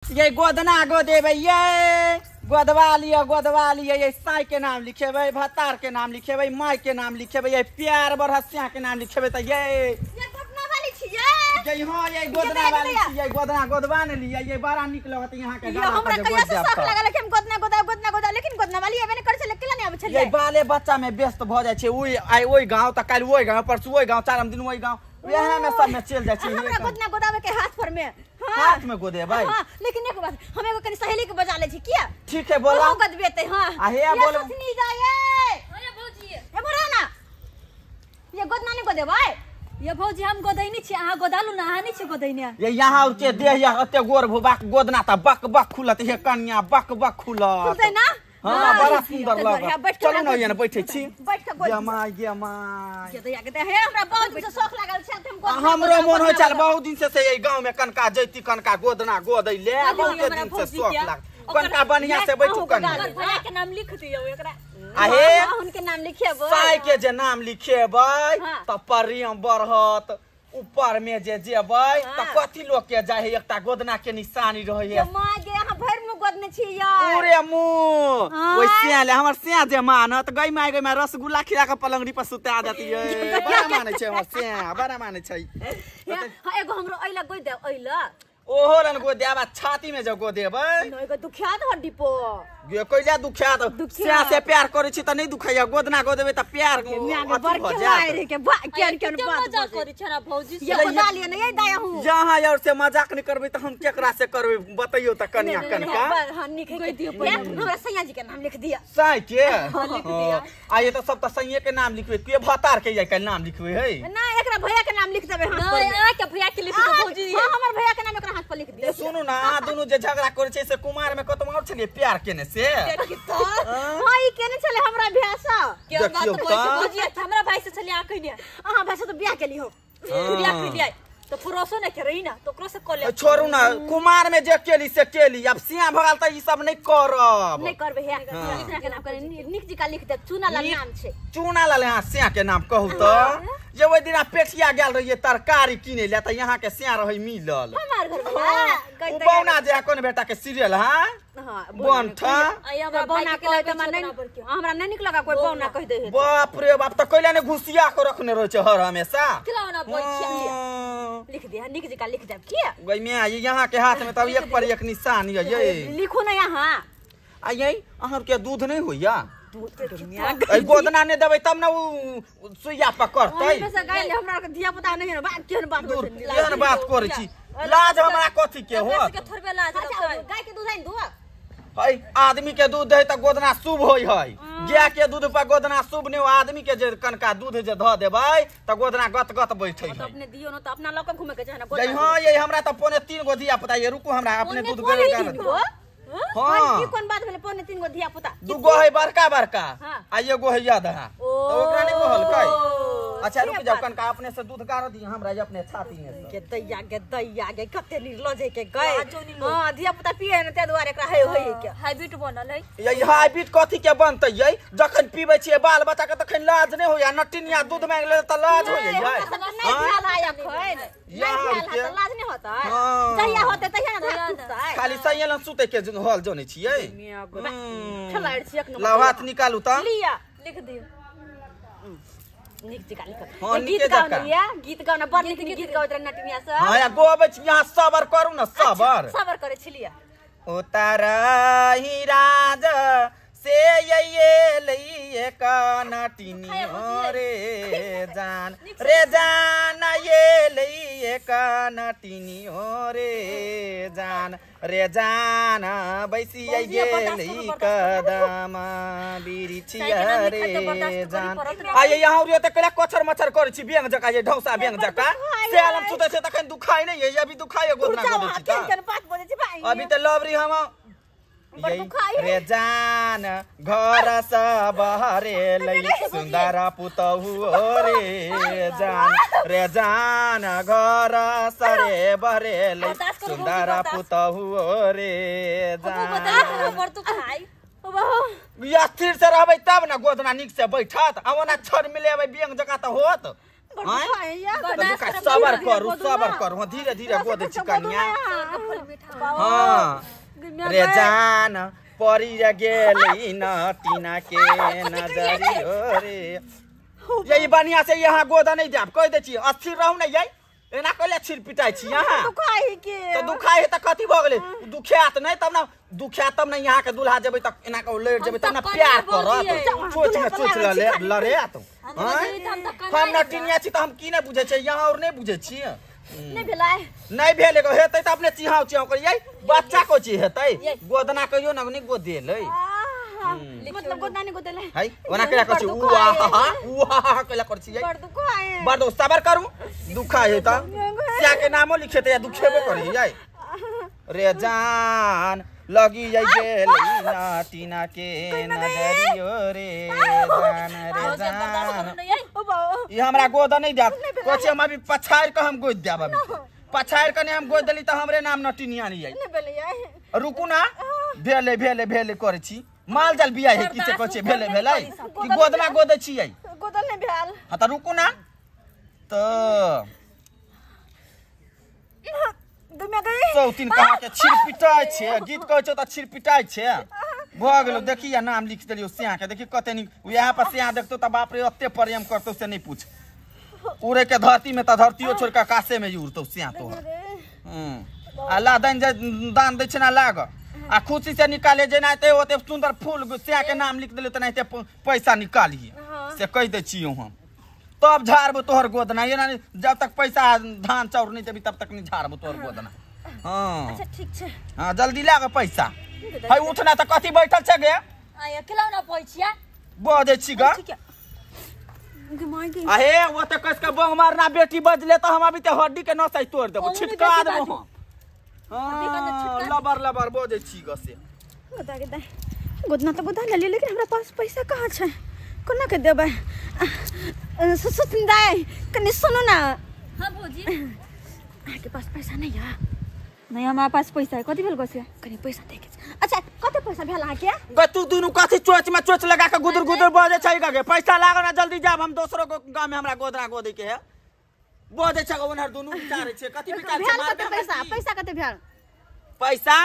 ये गोदना गोदेबै, ये गोदवा लिअ, गोदवा लिअ। ये साई के नाम लिखेबै, भतार के नाम लिखेबै, माय के नाम लिखेबै, ये प्यार बरहसिया के नाम लिखेबै। त ये ये गोदना वाली छियै। ये हां, ये गोदना वाली छियै। गोदना गोदवा ने लिअ, ये बड़ा नीक लगत यहाँ के। ये हमरा कहिया से शौक लागल कि हम गोदना गोदा गोदना गोदा, लेकिन गोदना वाली एबे ने करै छलै, केला नै आबै छलै। ये बाले बच्चा में व्यस्त भ जाइ छै। ओइ आइ ओइ गांव, त काल्हि ओइ गांव, परसू ओइ गांव, चारम दिन ओइ गांव, वएह में सब में चल जाइ छै। हमरा गोदना गोदावे के हाथ पर में। हाथ में गोदेबै। हां, लेकिन एक बात, हम एगो कनी सहेली के बजा ले छी। किया? ठीक है, बोला। ओ गोदबेते। हां, आ हे बोलो। सुनी जाए। अरे भौजी, ए भरा ना, ये गोदना नै गोदेबै। ये भौजी, हम गोदैनी छी, अहाँ गोदालू ना, अहाँ नै छी गोदैने। ये यहाँ के देह या एते गोर भुबाक गोदना त बक बक खुलत। हे कन्या, बक बक खुलत। खुलतै ना? हां, बड़ा सुंदर लागत। चलू ना, ये ने बैठै छी। बैठ के गोद। ये my, ये my. ये दैया के हे, हमरा बहुत दिन से शौक लागल छै, हम गोदना। हमरो मन होइ छल बहुत दिन से एहि गांव में कनका जैती, कनका गोदना गोदै ले, बहुत दिन से शौक लागल। कनका बढ़िया से बैठू कन्या। भैया के नाम लिख दियौ एकरा। आ हे उनके नाम लिखेबै। साई के जे नाम लिखेबै त प्रेम बढ़त। ऊपर में जे जेबै त कथी लोग के जाय है, एकटा गोदना के निशानी रहै है। माय गे, अहाँ भरि मुँह गोदने छी यार। पूरे मुँह ओइ सिया ले, हमर सिया जे मानत, गई my गई my rasgulla खिला के पलंगड़ी पर सुता देतियै। बड़ा मानै छै हमर सिया, बड़ा मानै छै। हां, एगो हमरो अइला गोद देब, अइला। ओहो लन गोद देब, आ छाती में जे गोद देबै। नै गो दुखियात हड्डी पो। गे कैला दुखियात? सिया से प्यार करै छी त नै दुखैया, गोदना गोदेबै त प्यार अथी भ जायत। के बा केन केन बात मजाक करै छै ना भौजी। ये गोदा लिए नै दाया हूं। जहां और से मजाक नै करबै त हम केकरा से करबै, बतैयो त कन्या कनका। हां, लिख दियो, हमरा सैया जी के नाम लिख दिया। साई के? हां, लिख दिया। आ ये त सब त सैये के नाम लिखबै, के भतार के ये के नाम लिखबै है? ना, एकरा भैया के नाम लिख देबै हाथ पर। नै, के भैया के लिख दो भौजी। हां, हमर भैया के नाम एकरा हाथ पर लिख दिया। सुनू ना, दुनू जे झगड़ा करै छै से कुमार में कतौ और छलियै प्यार केने से? हां, ई केने छले हमरा भैया से। के बात कहै छै भौजी? हमरा भाई से छलियै अखने। अहाँ भाई से त बियाह केली हो। बियाह केलियै त फुरोसो नै करई ना, तो ओकरो से कऽ ले। छोड़ू ना, कुमार में जे केली से केली, अब सिया भगाल त ई सब नै करब। नै करबै। हे, एकरा के नाम करे नीक जी का लिख दे, चूना लाल नाम छै। चूना लाल। हां, सिया के नाम कहू त जे ओइ दिना पेठिया गेल रहियै तरकारी किनै ले, त यहाँ के सिया रहै मिलल हमार घर वाला। उ बौना जे कोन बेटा के सीरियल। हां, बनठा। बौना कहै त हमरा नै, हमरा नै नीक लगा कोई बौना कहि दे है। बाप रे बाप, त कैला ने घुसिया के रखने रहै छै हर हमेशा। खिलौना बैठिया लिख दे, नीक जी का लिख देब। किया गई में यहाँ के हाथ में तब एक पर एक निशान ये। लिखू ना यहाँ। आ ये अहाँ के दूध नहीं होइया? दूध गोदना नहीं देबै तब ना उ सुइया पकड़तै। से गाय हमरा के धिया पुता नहीं है, बात केहन बात करै छी? केहन बात करै छी? लाज हमरा कथी के होत? के थोड़बे लाज रहतै। गाय के दूध आइन दो। है आदमी के दूध दे त गोदना शुभ होय है, गाय के दूध पर गोदना शुभ नहीं। आदमी के जे कनका दूध जे ध देबै त गोदना गत गत बैठै है। अपने दियो न त अपना लक घुमे के चाहे ना गोदना। हां, ये हमरा त 2.75 गो धिया पुता ये। रुकू, हमरा अपने दूध गरे। हां, ई कोन बात भेलै 2.75 गो धिया पुता? दू गो है बड़का बड़का आ एगो है आधा, त ओकरा नै कहलकै। अच्छा रुक जाओ, कनका अपने से दूध गार दी हमरा अपने छाती में से। के दैया के दैया के कते निर्लज है के गए। हां, धिया पुता पिए न ते दुआरे एकरा है होय के हैबिट बनल है। ये हैबिट कथी के बनतै? ये जखन पीबै छियै बाल बच्चा के तखन लाज नै होइया, नटिनिया दूध मांग ले त लाज होइया। नै ध्यान आया खैन, नै ध्यान त लाज नै होतै। जहिया होतै तहिया ना सुततै। खाली सैयल सुतै के हॉल जनै छियै। खेलाड़ छी एक नंबर। लाउ हाथ निकालू त लिया, लिख दियो नीक जका लिख। हां, गीत गाउन लिया, गीत गाउन बड़ नीक गीत गाबैत रहे नटिनिया सब। हां, गोबै छी यहाँ, सबर करू ना, सबर सबर करै छलिया। उतर ही राज से ये लइए का नटिनी रे जान, रे जान ये लइए का नटिनी रे जान, रे जान बैसी गेली कदम बिरिछिया रे जान। आ ये यहाँ रे त कैला कचर मचर करै छी बेंग जका, ये ढौसा बेंग जका से आलम सुतै छै तखन दुखाइ नै ये, अभी दुखाइ गोदना गोदै छी त। बात बोलै छी भाई। अभी त लबरी हम रे जान घर सब हरेलै सुन्दर पुतहु रे जान, रे जान घर सरे बहरेलै सुन्दर पुतहु रे जान। स्थिर से रहबै तब न गोदना नीक से बैठत, आ ओना छड़ मिलेबै बेंग जकाँ त होत। सबर करू सबर करू धीरे धीरे गोदै छी कनिया। हाँ रे जान परी गेली नटीना के नजरियो रे। यही बढ़िया से यहाँ गोदा नहीं जाब कह दै छी अस्थिर रहू ने यै एना कहले छिर पिटाइ छी यहाँ दुखाइ के त दुखाइ है त कथि भ गेलै दुखात नहीं तब ना दुखात तब ना यहाँ के दुल्हा जेबै त एना के लड़ जेबै तब ना प्यार करत सोच में सोच लले लड़े त हम नटिनिया छी त हम की नहीं बुझै छी यहाँ और नहीं बुझै छी। नहीं भेलै नहीं भेल एगो हेतै त अपने चिहाव चिहाव करियै बच्चा को छी हेतै गोदना कहियो न नहीं गोदेलै मतलब गोदना नहीं गोदेलै है ओना केला करै छी उ आ हा उ हा हा केला करै छी बड़ दुखाय बड़ सबर करू दुखाय है त सिया के नामो लिखेतै या दुखेबो करै यै रे जान लगी गेली नटीना के नजरियो रे जान रे जान। ई हमरा गोद नहीं देत कहै हम अभी पछाड़ के हम गोद देब अभी पछाड़ के हम गोद देली त हमरे नाम नटिनिया नहीं आई। रुकू ना भेले भेले भेले करै छी माल जाल बिया है की से कहै छी भेले भेलै कि गोदना गोदै छी आई गोदल नहीं भेल। हां त रुकू ना त सौतीन कहा के छिरपिटाइ छै गीत कहै छौ त छिरपिटाइ छै भ गेलो। देखिया नाम लिख देलियो सिया के देखी कते नीक यहाँ पर सिया देखतो त बाप रे ओते प्रेम करतो से नहीं पूछ उड़े के धरती में त धरतियो छोड़ के आकाशे में उड़तो सिया तो। आ ला दान दान दै छै ना लाग आ खुशी से निकाले जेना ते ओते सुंदर फूल सिया के नाम लिख देलियो तेनाहिते पैसा निकालिए से कह दै छियो हम तब झाड़बो तोहर गोदना ये ना जब तक पैसा धान चाउर नहीं देबी तब तक नहीं झाड़बो तोहर गोदना। हाँ अच्छा ठीक छै। हाँ जल्दी लाग पैसा है उठना त कथी बैठल छै गे आ अकेला ना पैछिया बजै छी ग अहे ओ त कस के बंग मारना बेटी बजले त हम अभी त हड्डी के नसाई तोड़ देबो छिटका देबो हम। हां लबर लबर बजै छी ग से गोदा के दे गोदना त गोदा लेली लेकिन हमरा पास पैसा कहाँ छै कोना के देबै। सुसुंदाई कनी सुनो ना। हां भौजी अहाँ के पास पैसा नहीं है? नहीं हमारा पास पैसा है। कथी भेल गसे कनी पैसा दे के। अच्छा कते पैसा भेल अहाँ के? ग तू दुनु कथी चोच में चोच लगा के गुदुर गुदुर बजै छै गे पैसा लागो ना जल्दी जाब हम दोसरो के गांव में हमरा गोदरा गोदी के है बजै छै ओनहर दुनु विचारै छै कथी विचार छै मार कते पैसा पैसा कते भेल पैसा?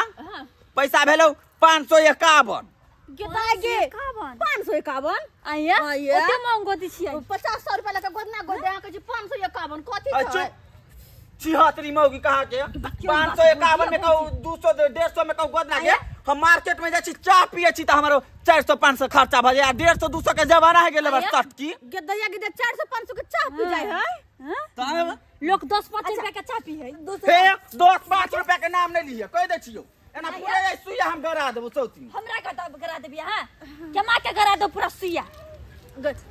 पैसा भेलौ 551 गे 551 आया ओते महंग गोदी छियै 50 रुपया लगा गोदना गोदे अहाँ कहै छी 551 कथी छै? छिहत्तरी मौगी कहाँ के 551 में कहू 200 150 में कहू गोदना के हम मार्केट में जाइ छी चाय पिए छी त हमरो 400 500 खर्चा भ जाय 150 200 के जमाना है गेल बस तट की गदैया के 400 500 के चाय पी जाय है। तब लोग 10 5 रुपया के चाय पी है हे 10 5 रुपया के नाम नहीं लिये कह दै छियो एना पूरा जाय सुइया हम गरा देबो चौथी हमरा के तब गरा देबी। हां के मां के गरा दो पूरा सुइया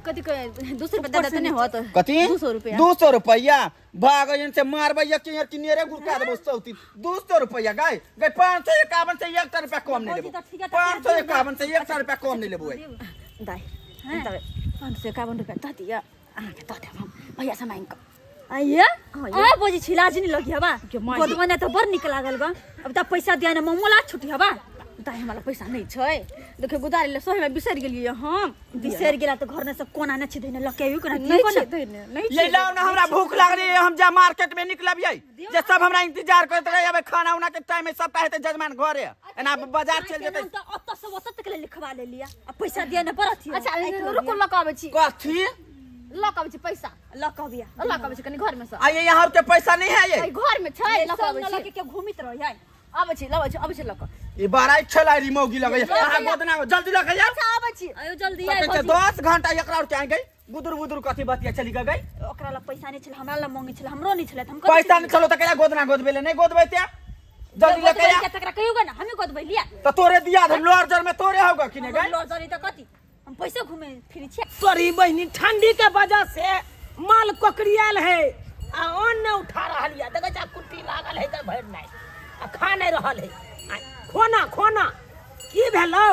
कथी के 200 रुपया दे देते नहीं होत कथी 200 रुपया 200 रुपया भाग से मारबै कि यार कि नेरे गुड़का देबो चौथी 200 रुपया गाय गए 551 से 1 रुपया कम नहीं लेबो 551 से 1 रुपया कम नहीं लेबो दाइ तब 551 रुपया the दिया अहाँ के the देब हम भैया से मांग के आइया आ बोजी छी लाज नहीं लगी हबा गोदवा ने त बड़ निक लागल बा अब त पैसा दिया न मोला छुटी हबा दाइ हमरा पैसा नहीं छै देखियो गुदारी ले सोहे में बिसरि गेलियै हम बिसरि गेला त घर में सब कोना न छै धइने लके आबि कोना नहीं छै धइने नहीं ये लाओ ना हमरा भूख लागले हम जा मार्केट में निकलबियै जे सब हमरा इंतजार करत रहे अब खाना उना के टाइम में सबटा हेतै जजमान घरे एना बाजार चल जेतै त ओत से ओत तक ले लिखवा ले लिया आ पैसा दिया न पड़त। अच्छा रुकू लक आबै छी कथी लक आबै छी पैसा लक आबिया लक आबै छी कनी घर में से आ ये यहाँ के पैसा नहीं है ये घर में छै लक आबै छी लके के घूमित रह आबै छी लबै छी आबै छी लक ई बड़ा खेलाड़ी मौगी लगै अहाँ गोदना जल्दी लगे यार। अच्छा आबै छी आयो जल्दी आइ 10 घंटा एकरा और के आ गई गुदुर गुदुर कथी बतिया चली गई ओकरा ला पैसा नहीं छल हमरा ला मांगे छल हमरो नहीं छल हम पैसा नहीं छलो त केला गोदना गोदबेले नहीं गोदबै ते जल्दी लगे के तकरा कहियो ना हमें गोदबै लिया त तोरे दिया हम लोर जर में तोरे होगा कि नहीं गई लोर जर त कथी हम पैसा घुमे फिरी छी। सॉरी बहिनी ठंडी के वजह से माल कोकरियल है आ अन्न उठा रहल या देखै छ कुट्टी लागल है त भरि नहीं आ खा नहीं रहल है खोना खोना की भेलौ?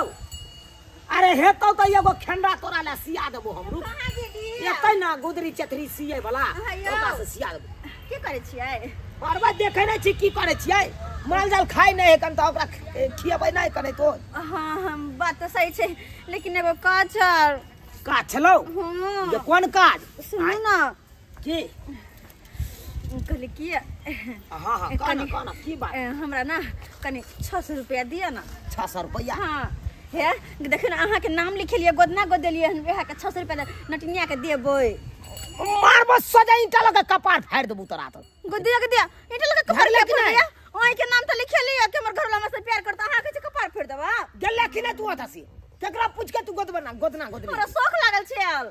अरे हेतौ त एगो खेंडा तोरा ला सिया देबो हम रुक एतै ना गुदरी चतरी सिए वाला ओकरा से सिया देबो। की करै छियै? अरबा देखै नै छी की करै छियै माल जाल खाइ नै है कन त ओकरा खिएबै नै करै तो। हां हम बात त सही छै लेकिन एगो काज छ। काज छलौ? जे कोन काज? सुनू ना की कहली की हां हां कना कना की बात हमरा ना कनी 600 रुपया दिया ना। 600 रुपया? हां हे देखियो ना अहाँ के नाम लिखेलिए गोदना गोदेलिए हन वएह के 600 रुपया नटिनिया के देबै। मार बस सजा ईंटा लगा कपार फाड़ देबू तोरा तो। गोदिया के दिया ईंटा लगा कपार लेकिन दिया ओइ के नाम त लिखेलिए कि हमर घरवाला से प्यार करता अहाँ के कपार फाड़ देबा। गेले कि नै तू ओता से केकरा पूछ के तू गोदबना गोदना गोदबी? हमरा शौक लागल छै आल।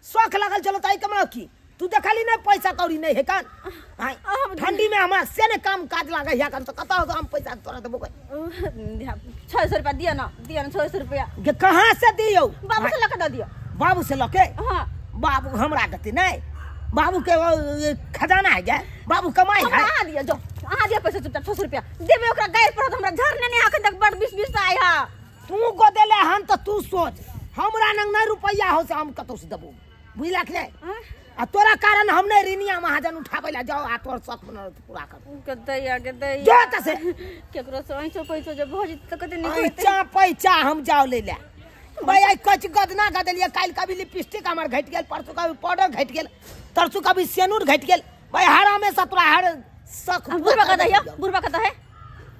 शौक लागल चलो ताई कमा की तू देखली नै पैसा कौड़ी नै हे कान। हाय ठंडी में हमरा से ने काम काज लागे या कान तो कत हो हम पैसा तोरा देबो। 600 रुपया दिया ना, दिया ना 600 रुपया। के कहां से दियो? बाबू से लके द दियो। बाबू से लके? हां बाबू हमरा देते नै, बाबू के खजाना है गे, बाबू कमाई है। अहाँ दियो जो अहाँ दियो पैसा चुपचाप 600 रुपया देबे ओकरा गायर पड़त हमरा झरने नै अखन तक बड़ 20 20 आइ हा। तू गोदेले हन त तू सोच हमरा नंग नै रुपया हो से हम कतौ से देबो बुझलक नै? आ तोरा कारण हम नै ऋणिया महाजन उठाबै ला जाओ आ तोर शौक पूरा कर। गदैया गदैया जो त से केकरो से ऐचो पैसो जे भऽ जेतै त कते नीक होइतै। ऐचा पैसा हम जाओ ले ले भाई आई कच गदना गदलिए काल कभी लिपस्टिक हमर घट गेल, परसों कभी पाउडर घट गेल, तरसों कभी सेनूर घट गेल। भाई हर हमेशा तोरा हर शौक। बुढ़बा कत है? बुढ़बा कत है?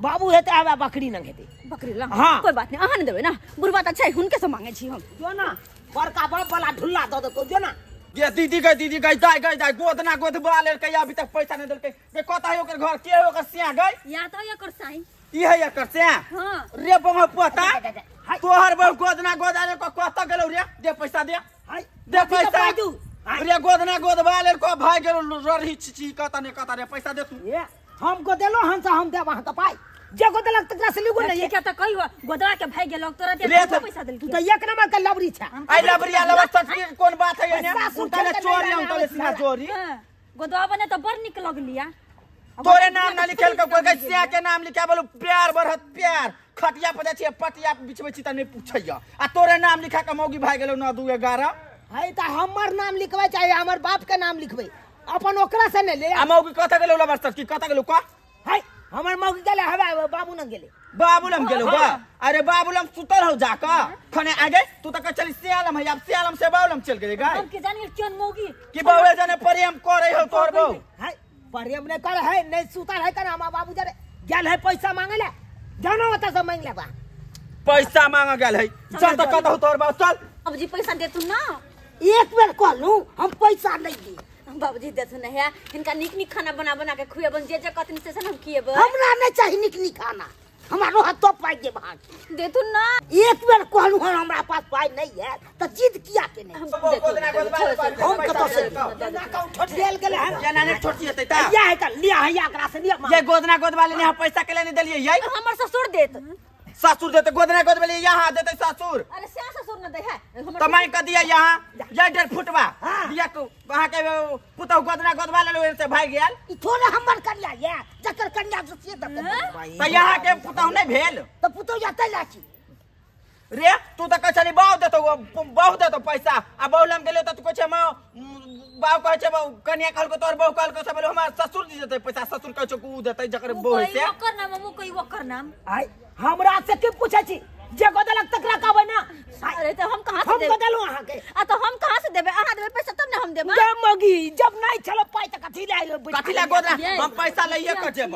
बाबू हेतै आबे बकरी नंग हेतै। बकरी ला? हां कोई बात नहीं अहाँ नै देबै ना बुढ़बा त छै हुनके से मांगे छी हम। जो ना बड़का बाप वाला ढुल्ला द देतौ जो ना। ये दीदी गई दीदी गई दाई गई दाई गोदना गोदबा लेलकै अभी तक पैसा नहीं देलकै। बे कत है ओकर घर के है ओकर सिया गई या त एकर साई ई है एकर सिया। हां रे बम पोता तोहर बहु गोदना गोदा ले कत गेलौ रे दे पैसा दे दे पैसा रे गोदना गोदबा लेलको भाई गेलौ ररही छिची कत ने कत रे पैसा दे तू। ये हम गोदेलो हन से हम देब अहाँ के पाई जे गोदलक तकरा से लिगो नहीं। ठीक है त कहियो गोदवा के भाई गेलौ तोरा दे पैसा देलकी। तू त एक नंबर के लबरी छ। आई लबरी लबर सच कोन बात है ने उनका चोरी हम तले सीधा चोरी। गोदवा बने त बड़ निक लगलिया तोरे नाम ना लिखेल के कोई सिया के नाम लिखा बोलू प्यार बढ़त प्यार खटिया पर जाइ छी पटिया पर बिछबै छी त नहीं पूछैया आ तोरे नाम लिखा के मौगी भाई गेलौ 9 2 11 है त हमर नाम लिखबै चाहे हमर बाप के नाम लिखबै अपन ओकरा से नै ले। आ मौगी कत गेलौ लबर सच की कत गेलौ का है हमर मौगी गेले हवे बाबू न गेले बाबू लम गेलौ बा। अरे बाबू लम सुतल हो जाक खने आगे तू त चली सियालम है अब सियालम से बाबू लम चल गेले गाय। हम के जानी क्यों मौगी कि बाबू जाने प्रेम करे हो तोर बहु है प्रेम नै कर है नै सुतल है कर हम बाबू जरे गेल है पैसा मांगे ले जानो ओत से मांग ले बा पैसा मांग गेल है चल त कत हो तोर बाबू चल। बाबूजी पैसा देतु ना एक बेर कहलु हम पैसा नै दी। बाबूजी देथुन है हिनका निक निक खाना बना बना के खुएबन जे जे कहथिन से हम खिएबै। हमरा नै चाही निक निक खाना हमरा रोहत तो पाई दे भाग देथुन ना एक बेर कहलु हन हमरा पास पाई नहीं है त जिद किया के नहीं। हम कत से ना का ठोठियल गेल हन या ना ठोठी हेतै त या है त लिया है एकरा से लिया ये गोदना गोदवा लेने हम पैसा के लेने देलियै ये हमर ससुर देत ससुर देते गोदना गोदवा ले यहां देते ससुर। अरे से ससुर न दे है त मैं क दिया यहां ये 1.5 फुटवा दिया को वहां के पुतौ गोदना गोदवा ले से भाग गेल ई थोड़े हमर कन्या ये जकर कन्या से से त त यहां के पुतौ नहीं भेल त पुतौ जाते लाची रे तू त कहै छली बाऊ देतौ बाऊ देतौ पैसा आ बाऊ लम गेलै त तू कहै छै बाऊ कहै छै कन्या कहलको तोर बाऊ कहलको से बोलो हमर ससुर जी देतै पैसा ससुर कहै छौ उ देतै जकर बहु है से ओकर नाम मु कहि ओकर नाम आइ हमरा से के पूछै छी जे गोदलक तकरा कहबै ना। अरे त हम कहां से देबै हम गोदलु अहाँ के आ त हम कहां से देबै अहाँ देबै पैसा तब ना हम देबै। गे मगी जब नहीं छलो पाई त कथि ले आइलो कथि ले गोदना हम पैसा लइए क जेब।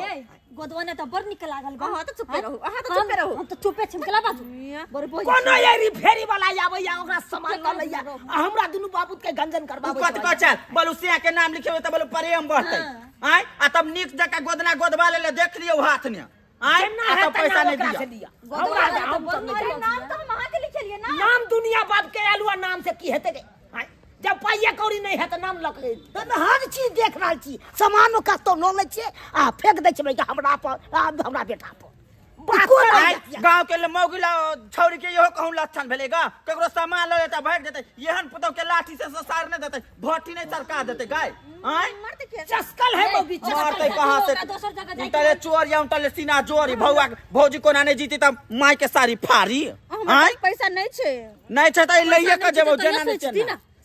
गोदवा ने त बड़ निक लागल बा। अहाँ त चुपे रहू अहाँ त चुपे रहू हम त चुपे छी केला बाजू बड़ बोल कोनो ये फेरी वाला आबै या ओकरा सामान ल लइया आ हमरा दुनु बाबू के गंजन करबाबै कत क चल बोलू सिया के नाम लिखेबै त बोलू प्रेम बढ़तै आय आ तब निक जका गोदना गोदवा ले देख लियौ हाथ ने आय आ त पैसा नहीं दिया। नाम त हम अहाँ के लिखेलिए ना नाम दुनिया बाप के आलू नाम से की हेतै जब पाइया कौड़ी नहीं है त नाम लक ले त हर चीज देख रहल छी सामान कतौ न लै छियै आ फेंक दै छियै हमरा पर हमरा बेटा पर। गांव के मौगी छौरी के इहो कहूं लक्षण भेलै गा केकरो सामान ल लेता भाग जेतै एहन पुतौ के लाठी से ससार नै देतै भट्टी नै सरका देतै गाय आय चस्कल है मौगी चस्कल कहां से दोसर जगह जाय उनतले चोर या उनतले सीना जोरी भौआ भौजी कोना नै जीती त my के साड़ी फाड़ी आय पैसा नै छै नै छै त लइए क जेबौ जेना नै छै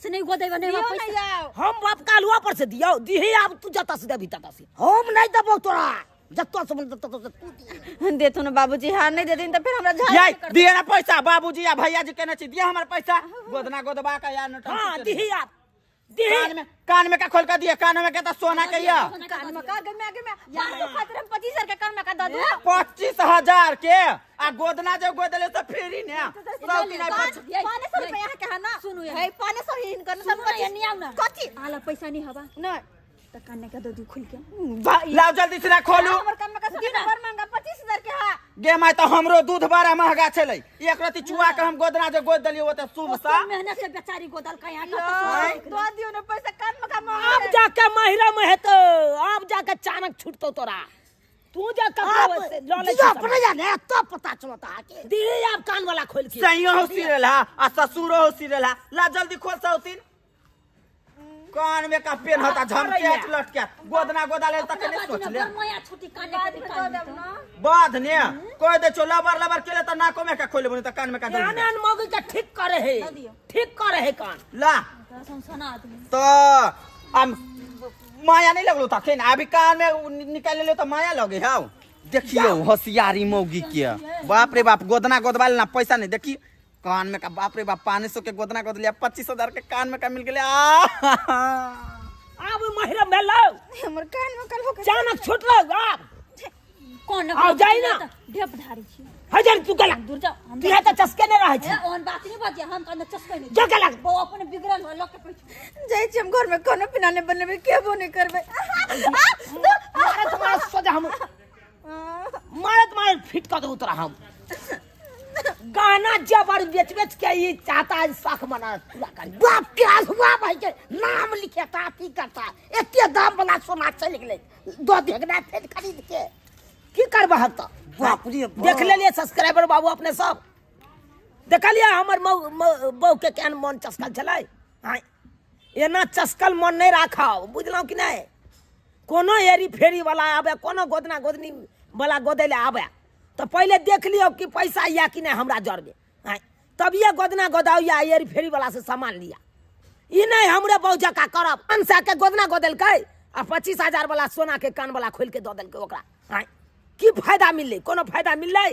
से नहीं गोदैबा नहीं पैसा हम बाप कालुआ पर से दियौ दिही आब तू जता से देबी तता से हम नहीं देबौ तोरा जत्तो से तत्तो से तू दिहे। देथुन बाबूजी हां नहीं देथिन त फिर हमरा झाड़ ये दिए ना पैसा बाबूजी या भैया जी केने छी दिए हमर पैसा गोदना गोदबा का या नटन हां दिही आप कान में का खोल के दिए? कान में के त सोना के या कान में का गमे गमे 500 खातिर हम 25,000 के कान में का दे दू। 25,000 के आ गोदना जे गोदले त फ्री ने सब की नहीं 500 रुपया के है ना। सुनू है 500 ही इनकर सब नहीं आउ ना कथी आला पैसा नहीं हवा नहीं त कान के दे दू खुल के। लाओ जल्दी से ना खोलू। हमर कान में का सोना बड़ महंगा 25,000 के है। गे my त हमरो दूध बड़ा महंगा छलै, एक रति चुआ के हम गोदना जे गोद देलियो ओते शुभ सा मेहनत से बेचारी गोदल का यहां का दो दियो ने पैसा कान में का महंगा। अब जाके महिरा में हेतो, अब जाके चाणक छूटतो तोरा। तू जा कपड़ा से ल ले अपने जाने तो पता चलता के दी आप कान वाला खोल के सही हो सिरला आ ससुरो हो सिरला। ला जल्दी खोल सौतीन कान में का पेन होता झमके लटके गोदना गोदाले तक नहीं सोच ले। माया छुटी कान के निकाल बाद ने कह दे छो लबर लबर केले त नाको में का खोले बनी त कान में का दे। नान मौगी के ठीक करे है, ठीक करे है कान ला सनसना आदमी त हम माया नहीं लगलो तखन अभी कान में निकाल ले त माया लगे हौ। देखियो होशियारी मौगी के, बाप रे बाप गोदना गोदवाल ना पैसा नहीं। देखी कान में का बाप रे बाप 500 के गोदना गोद लिया, 25,000 के कान में का मिल गेले। आब महिरा भेलो हमर कान में कल हो चाणक छूटलो। आब कोन आउ जाई ना ढेप धारी छी हजार तू गला दूर जा। हम तू त चस्के ने रहै छी ओन बात नहीं बाजे हम कान चस्के नहीं जो गला बो अपने बिगड़ल हो लक के पीछे जाई छी हम घर में खाना पीना नहीं बनेबे केबो नहीं करबे। मारत मारत सोजा हम मारत मारत फिट कर दू तोरा हम। गाना जबर बेच बेच के ये चाहता है शौक मना पूरा कर। बाप के आज हुआ भाई के नाम लिखे ताती करता एते दाम वाला सोना चल गेलै दो देखना फेर खरीद के की करबह त बाप रे देख लेलिए सब्सक्राइबर बाबू अपने सब देखलिए हमर बहू के केहन मन चस्कल छलै। एना चस्कल मन नहीं राखब बुझलहुँ कि नहीं। कोनो एरी फेरी वाला आबे कोनो गोदना गोदनी वाला गोदै ले आबे तो पहले देख लियो कि पैसा या कि नहीं हमरा जरबे, तब ये गोदना गोदाओ या एरी फेरी वाला से सामान लिया। ई नहीं हमरे बहू जका करब अनसा के गोदना गोदलकै आ 25,000 वाला सोना के कान वाला खोल के दऽ देलकै ओकरा। की फायदा मिललै? कोनो फायदा मिललै?